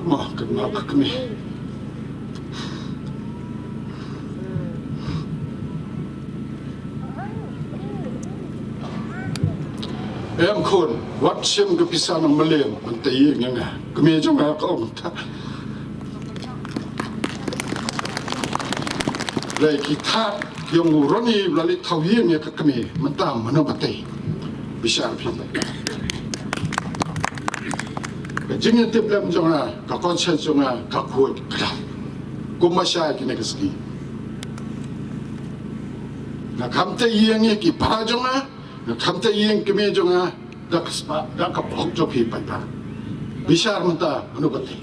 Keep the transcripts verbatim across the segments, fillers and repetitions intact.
Mo, kynmaw ka kmie. Em khun, wat shim ka pisa nongmylliem ban tei ïing ïa nga. Kmie jong nga ka ong kumta. Lei ki thad ki ong u Ronnie u la leit thaw ïing ïa ka kmie, mynta mano ba tei? Bishar phi. Ka jingïatiplem jong nga, ka conscience jong nga ka khuid kdam. Kumba shai kine ki sngi. Nga kham tei ïing ïa ki para jong nga, nga kham tei ïing kmie jong nga, da ka spah, da ka bok jong phi paidbah. Bishar mynta mano ba tei?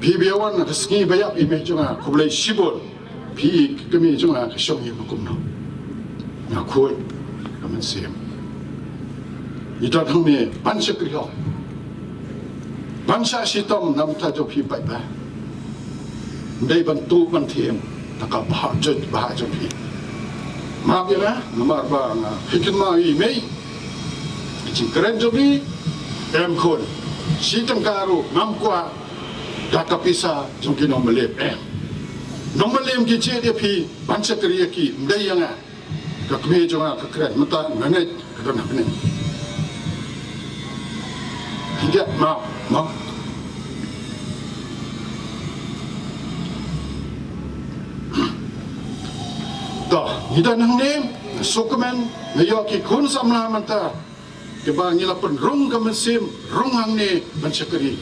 Phi ba ïa wan ha ka sngi ba ïap i mei jong nga, khublei shibun. Phi i ka kmie jong nga ka shong ïa nga kumno? Nga khuid ka mynsiem. Ngi don hangne ban shakri hok, ban shah shitom na bynta jong phi paidbah. Ym dei ban tuh ban thiem da ka bhah jong, bhah jong phi. Map ïa nga namar ba nga phi kynmaw ïa i mei. Ka jingkren jong i, em khun, shi tyngka ruh ngam kwah da ka pisa jong ki nongmylliem, em. Nongmylliem ki jied ïa phi ban shakri ïa ki, ym dei ïa nga. Ka kmie jong nga ka kren, mynta nga ngeit ka don ha pdeng. Khyndiat map, map. To, ngi don hangne, nga sngewkmen, nga ïoh ki khun samla mynta kiba ngi la pynrung ka mynsiem, rung hangne ban shakri.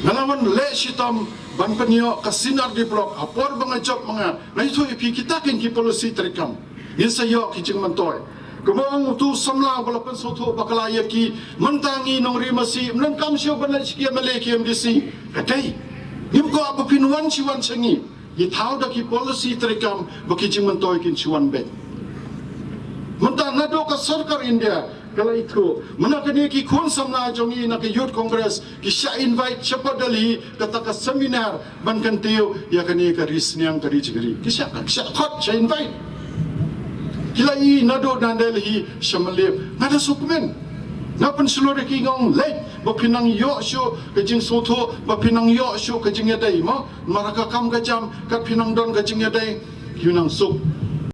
Nga la wan leh shitom ban pynïoh ka C and RD Block, ha por ba nga jop ma nga, nga ïathuh ïa phi kita kin ki policy treikam. Ngin sa ïoh ki jingmyntoi. Kumba ong utu u samla ba la pynsngewthuh bakla ïa ki, mynta ngi nongri masi, ym donkam shuh ban leit sha ki MLA ki MDC. Ka dei. Ngim kwah ba phin wan shi wan sha ngi. Ngi thaw da ki policy treikam ba ki jingmyntoi kin shu wan beit. Mynta naduh ka sorkar India ka la ithuh, mynta kane ki khun samla jong ngi na ka Youth Congress ki shah invite shapoh Delhi kata ka seminar ban kyntiew ïa kane ka ri sniang ka ri jingri. Ki shah, ki shah khot, shah invite. Ki la ïoh naduh na Delhi sha Maldives. Nga da sngewkmen. Nga pynshlur ïa ki, nga ong leit ba phin nang ïoh shuh ka jingsngewthuh, ba phin nang ïoh shuh ka jingïadei mo. Namar ha ka kam ka jam, kat phi nang don ka jingïadei, phi nang suk.